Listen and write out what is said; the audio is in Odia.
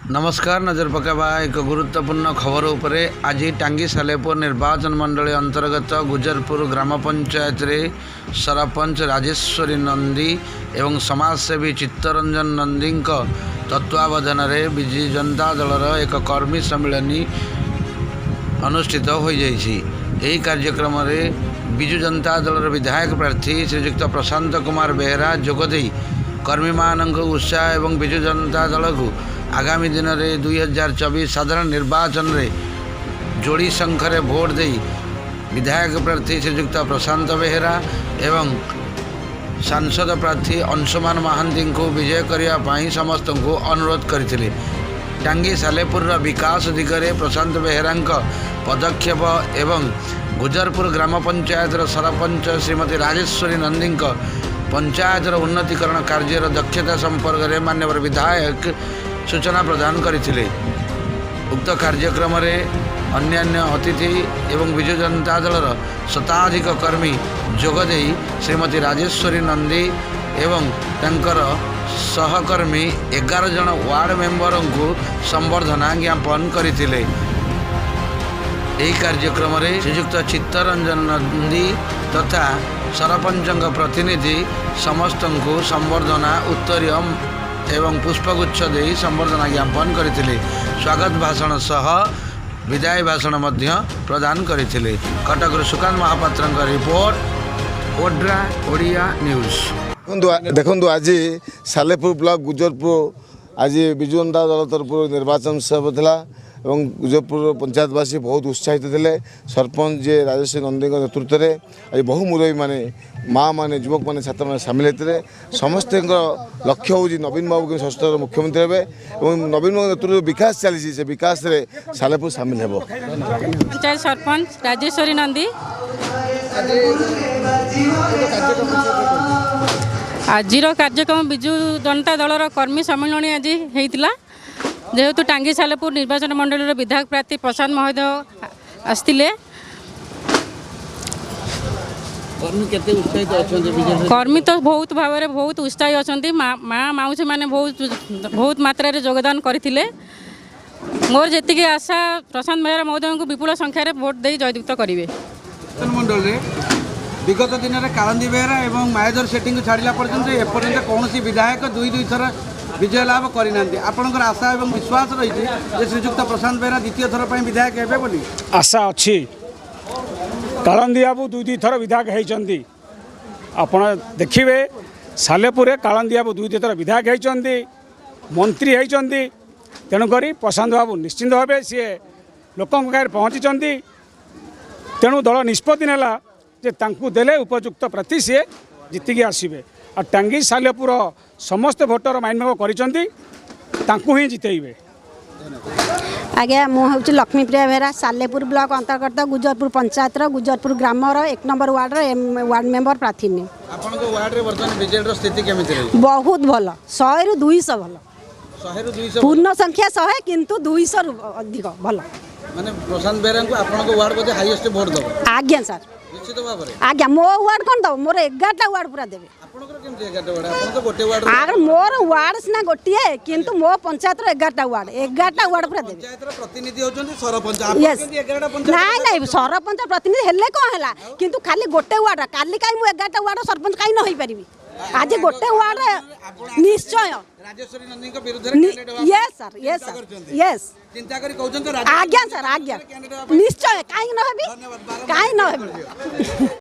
ନମସ୍କାର। ନଜର ପକାଇବା ଏକ ଗୁରୁତ୍ୱପୂର୍ଣ୍ଣ ଖବର ଉପରେ। ଆଜି ଟାଙ୍ଗୀ ସାଲେପୁର ନିର୍ବାଚନ ମଣ୍ଡଳୀ ଅନ୍ତର୍ଗତ ଗୁଜରପୁର ଗ୍ରାମ ପଞ୍ଚାୟତରେ ସରପଞ୍ଚ ରାଜେଶ୍ୱରୀ ନନ୍ଦୀ ଏବଂ ସମାଜସେବୀ ଚିତ୍ତରଞ୍ଜନ ନନ୍ଦୀଙ୍କ ତତ୍ତ୍ୱାବଧାନରେ ବିଜୁ ଜନତା ଦଳର ଏକ କର୍ମୀ ସମ୍ମିଳନୀ ଅନୁଷ୍ଠିତ ହୋଇଯାଇଛି। ଏହି କାର୍ଯ୍ୟକ୍ରମରେ ବିଜୁ ଜନତା ଦଳର ବିଧାୟକ ପ୍ରାର୍ଥୀ ଶ୍ରୀଯୁକ୍ତ ପ୍ରଶାନ୍ତ କୁମାର ବେହେରା ଯୋଗଦେଇ କର୍ମୀମାନଙ୍କୁ ଉତ୍ସାହ ଏବଂ ବିଜୁ ଜନତା ଦଳକୁ ଆଗାମୀ ଦିନରେ 2024 ସାଧାରଣ ନିର୍ବାଚନରେ ଯୋଡ଼ି ଶଙ୍ଖରେ ଭୋଟ ଦେଇ ବିଧାୟକ ପ୍ରାର୍ଥୀ ଶ୍ରୀଯୁକ୍ତ ପ୍ରଶାନ୍ତ ବେହେରା ଏବଂ ସାଂସଦ ପ୍ରାର୍ଥୀ ଅଂଶୁମାନ ମହାନ୍ତିଙ୍କୁ ବିଜୟ କରିବା ପାଇଁ ସମସ୍ତଙ୍କୁ ଅନୁରୋଧ କରିଥିଲେ। ଟାଙ୍ଗୀ ସାଲେପୁରର ବିକାଶ ଦିଗରେ ପ୍ରଶାନ୍ତ ବେହେରାଙ୍କ ପଦକ୍ଷେପ ଏବଂ ଗୁଜରପୁର ଗ୍ରାମ ପଞ୍ଚାୟତର ସରପଞ୍ଚ ଶ୍ରୀମତୀ ରାଜେଶ୍ୱରୀ ନନ୍ଦୀଙ୍କ ପଞ୍ଚାୟତର ଉନ୍ନତିକରଣ କାର୍ଯ୍ୟର ଦକ୍ଷତା ସମ୍ପର୍କରେ ମାନ୍ୟବର ବିଧାୟକ ସୂଚନା ପ୍ରଦାନ କରିଥିଲେ। ଉକ୍ତ କାର୍ଯ୍ୟକ୍ରମରେ ଅନ୍ୟାନ୍ୟ ଅତିଥି ଏବଂ ବିଜୁ ଜନତା ଦଳର ଶତାଧିକ କର୍ମୀ ଯୋଗଦେଇ ଶ୍ରୀମତୀ ରାଜେଶ୍ୱରୀ ନନ୍ଦୀ ଏବଂ ତାଙ୍କର ସହକର୍ମୀ 11 ଜଣ ୱାର୍ଡ଼ ମେମ୍ବରଙ୍କୁ ସମ୍ବର୍ଦ୍ଧନା ଜ୍ଞାପନ କରିଥିଲେ। ଏହି କାର୍ଯ୍ୟକ୍ରମରେ ଶ୍ରୀଯୁକ୍ତ ଚିତ୍ତରଞ୍ଜନ ନନ୍ଦୀ ତଥା ସରପଞ୍ଚଙ୍କ ପ୍ରତିନିଧି ସମସ୍ତଙ୍କୁ ସମ୍ବର୍ଦ୍ଧନା, ଉତ୍ତରୀୟ ଏବଂ ପୁଷ୍ପଗୁଚ୍ଛ ଦେଇ ସମ୍ବର୍ଦ୍ଧନା ଜ୍ଞାପନ କରିଥିଲେ। ସ୍ୱାଗତ ଭାଷଣ ସହ ବିଦାୟ ଭାଷଣ ମଧ୍ୟ ପ୍ରଦାନ କରିଥିଲେ। କଟକରୁ ସୁକାନ୍ତ ମହାପାତ୍ରଙ୍କ ରିପୋର୍ଟ, ଓଡ୍ରା ଓଡ଼ିଆ ନ୍ୟୁଜ୍। ଦେଖନ୍ତୁ, ଦେଖନ୍ତୁ, ଆଜି ସାଲେପୁର ବ୍ଲକ ଗୁଜରପୁର ଆଜି ବିଜୁ ଜନତା ଦଳ ତରଫରୁ ନିର୍ବାଚନ ସଭା ଥିଲା ଏବଂ ଗୁଜରପୁର ପଞ୍ଚାୟତବାସୀ ବହୁତ ଉତ୍ସାହିତ ଥିଲେ। ସରପଞ୍ଚ ଯିଏ ରାଜେଶ୍ୱରୀ ନନ୍ଦୀଙ୍କ ନେତୃତ୍ୱରେ ଆଜି ବହୁ ମୁରବୀମାନେ, ମା ମାନେ, ଯୁବକମାନେ, ଛାତ୍ରମାନେ ସାମିଲ ହେଇଥିଲେ। ସମସ୍ତଙ୍କ ଲକ୍ଷ୍ୟ ହେଉଛି ନବୀନ ବାବୁ କେମିତି ଷଷ୍ଠ ମୁଖ୍ୟମନ୍ତ୍ରୀ ହେବେ ଏବଂ ନବୀନ ବାବୁଙ୍କ ନେତୃତ୍ୱ ବିକାଶ ଚାଲିଛି, ସେ ବିକାଶରେ ସାଲେପୁର ସାମିଲ ହେବ। ପଞ୍ଚାୟତ ସରପଞ୍ଚ ରାଜେଶ୍ୱରୀ ନନ୍ଦୀ। ଆଜି ଗୋଟେ କାର୍ଯ୍ୟକ୍ରମ ବିଷୟରେ କୁହନ୍ତୁ। ଆଜିର କାର୍ଯ୍ୟକ୍ରମ ବିଜୁ ଜନତା ଦଳର କର୍ମୀ ସମ୍ମିଳନୀ ଆଜି ହେଇଥିଲା। ଯେହେତୁ ଟାଙ୍ଗୀ ସାଲେପୁର ନିର୍ବାଚନ ମଣ୍ଡଳୀର ବିଧାୟକ ପ୍ରାର୍ଥୀ ପ୍ରଶାନ୍ତ ମହୋଦୟ ଆସିଥିଲେ। କର୍ମୀ କେତେ ଉତ୍ସାହିତ ଅଛନ୍ତି ବିଜେଡି? କର୍ମୀ ତ ବହୁତ ଭାବରେ ବହୁତ ଉତ୍ସାହୀ ଅଛନ୍ତି। ମା ମାଉସୀମାନେ ବହୁତ ବହୁତ ମାତ୍ରାରେ ଯୋଗଦାନ କରିଥିଲେ। ମୋର ଯେତିକି ଆଶା, ପ୍ରଶାନ୍ତ ବେହେରା ମହୋଦୟଙ୍କୁ ବିପୁଳ ସଂଖ୍ୟାରେ ଭୋଟ ଦେଇ ଜୟଯୁକ୍ତ କରିବେ। ନିର୍ବାଚନ ମଣ୍ଡଳୀରେ ବିଗତ ଦିନରେ କାଳନ୍ଦୀ ବେହେରା ଏବଂ ମାୟାଧର ସେଠୀଙ୍କୁ ଛାଡ଼ିଲା ପର୍ଯ୍ୟନ୍ତ ଏପର୍ଯ୍ୟନ୍ତ କୌଣସି ବିଧାୟକ ଦୁଇ ଦୁଇ ଥର ବିଜୟ ଲାଭ କରିନାହାନ୍ତି। ଆପଣଙ୍କର ଆଶା ଏବଂ ବିଶ୍ୱାସ ରହିଛି ଯେ ଶ୍ରୀଯୁକ୍ତ ପ୍ରଶାନ୍ତ ବେହେରା ଦ୍ୱିତୀୟ ଥର ପାଇଁ ବିଧାୟକ ହେବେ ବୋଲି? ଆଶା ଅଛି। କାଳନ୍ଦୀ ବାବୁ ଦୁଇ ଦୁଇ ଥର ବିଧାୟକ ହେଇଛନ୍ତି। ଆପଣ ଦେଖିବେ, ସାଲେପୁରରେ କାଳନ୍ଦୀ ବାବୁ ଦୁଇ ଦୁଇ ଥର ବିଧାୟକ ହେଇଛନ୍ତି, ମନ୍ତ୍ରୀ ହେଇଛନ୍ତି। ତେଣୁକରି ପ୍ରଶାନ୍ତ ବାବୁ ନିଶ୍ଚିନ୍ତ ଭାବେ ସିଏ ଲୋକଙ୍କ ପାଖରେ ପହଞ୍ଚିଛନ୍ତି। ତେଣୁ ଦଳ ନିଷ୍ପତ୍ତି ନେଲା ଯେ ତାଙ୍କୁ ଦେଲେ ଉପଯୁକ୍ତ ପ୍ରାର୍ଥୀ ସିଏ ଜିତିକି ଆସିବେ। ଆଉ ଟାଙ୍ଗୀ ସାଲେପୁର ସମସ୍ତେ ଭୋଟର ମାଇଣ୍ଡ ମ୍ୟାପ୍ କରିଛନ୍ତି, ତାଙ୍କୁ ହିଁ ଜିତେଇବେ। ଆଜ୍ଞା, ମୁଁ ହେଉଛି ଲକ୍ଷ୍ମୀପ୍ରିୟା ବେହେରା, ସାଲେପୁର ବ୍ଲକ ଅନ୍ତର୍ଗତ ଗୁଜରପୁର ପଞ୍ଚାୟତର ଗୁଜରପୁର ଗ୍ରାମର 1 ନମ୍ବର ୱାର୍ଡ଼ର ୱାର୍ଡ଼ ମେମ୍ବର ପ୍ରାର୍ଥିନୀ। ଆପଣଙ୍କ ୱାର୍ଡରେ ବର୍ତ୍ତମାନ ବିଜେଡିର ସ୍ଥିତି କେମିତି ରହିଛି? ବହୁତ ଭଲ, 100ରୁ 200 ଭଲ। 100ରୁ 200? ପୂର୍ଣ୍ଣ ସଂଖ୍ୟା 100, କିନ୍ତୁ 200ରୁ ଅଧିକ ଭଲ। ମାନେ ପ୍ରଶାନ୍ତ ବେହେରାଙ୍କୁ ଆପଣଙ୍କ ୱାର୍ଡ ବୋଧେ ହାଇଏଷ୍ଟ ଭୋଟ ଦେବ? ଆଜ୍ଞା ସାର୍। ନିଶ୍ଚିତ ଭାବରେ? ଆଜ୍ଞା, ମୋ ୱାର୍ଡ଼ କ'ଣ ଦେବ, ମୋର 11ଟା ୱାର୍ଡ଼ ପୁରା ଦେବେ। ଆପଣଙ୍କର କେମିତି 11ଟା ୱାର୍ଡ? ଆପଣ ତ ଗୋଟେ ୱାର୍ଡ। ଆରେ, ମୋର ୱାର୍ଡ଼ ସିନା ଗୋଟିଏ, କିନ୍ତୁ ମୋ ପଞ୍ଚାୟତର 11ଟା ୱାର୍ଡ଼, 11ଟା ୱାର୍ଡ଼ ପୁରା ଦେବେ। ପଞ୍ଚାୟତର ପ୍ରତିନିଧି ହେଉଛନ୍ତି ସରପଞ୍ଚ। ଆପଣ ୟେସ୍। କେମିତି 11ଟା ପଞ୍ଚାୟତ? ନାଇଁ ନାଇଁ, ସରପଞ୍ଚ ପ୍ରତିନିଧି ହେଲେ କ'ଣ ହେଲା, କିନ୍ତୁ ଖାଲି ଗୋଟେ ୱାର୍ଡ଼ କାଲି କାହିଁ ମୁଁ 11ଟା ୱାର୍ଡ଼ ସରପଞ୍ଚ କାହିଁ ନ ହେଇପାରିବି? ଆଜି ଗୋଟେ ୱାର୍ଡ଼ ନିଶ୍ଚୟ। ରାଜେଶ୍ୱରୀ ନନ୍ଦୀଙ୍କ ବିରୁଦ୍ଧରେ କ୍ୟାଣ୍ଡିଡେଟ୍ ହେବା ପାଇଁ ୟେସ୍ ସାର୍, ୟେସ୍ ଚିନ୍ତା ସାର୍। କରିଛନ୍ତି? ୟେସ୍। ଚିନ୍ତା କରି କହୁଛନ୍ତି? ଆଜ୍ଞା ସାର୍, ଆଜ୍ଞା, ନିଶ୍ଚୟ। କାହିଁକି ନ ହେବି? ଧନ୍ୟବାଦ। କାହିଁ ନ ହେବି?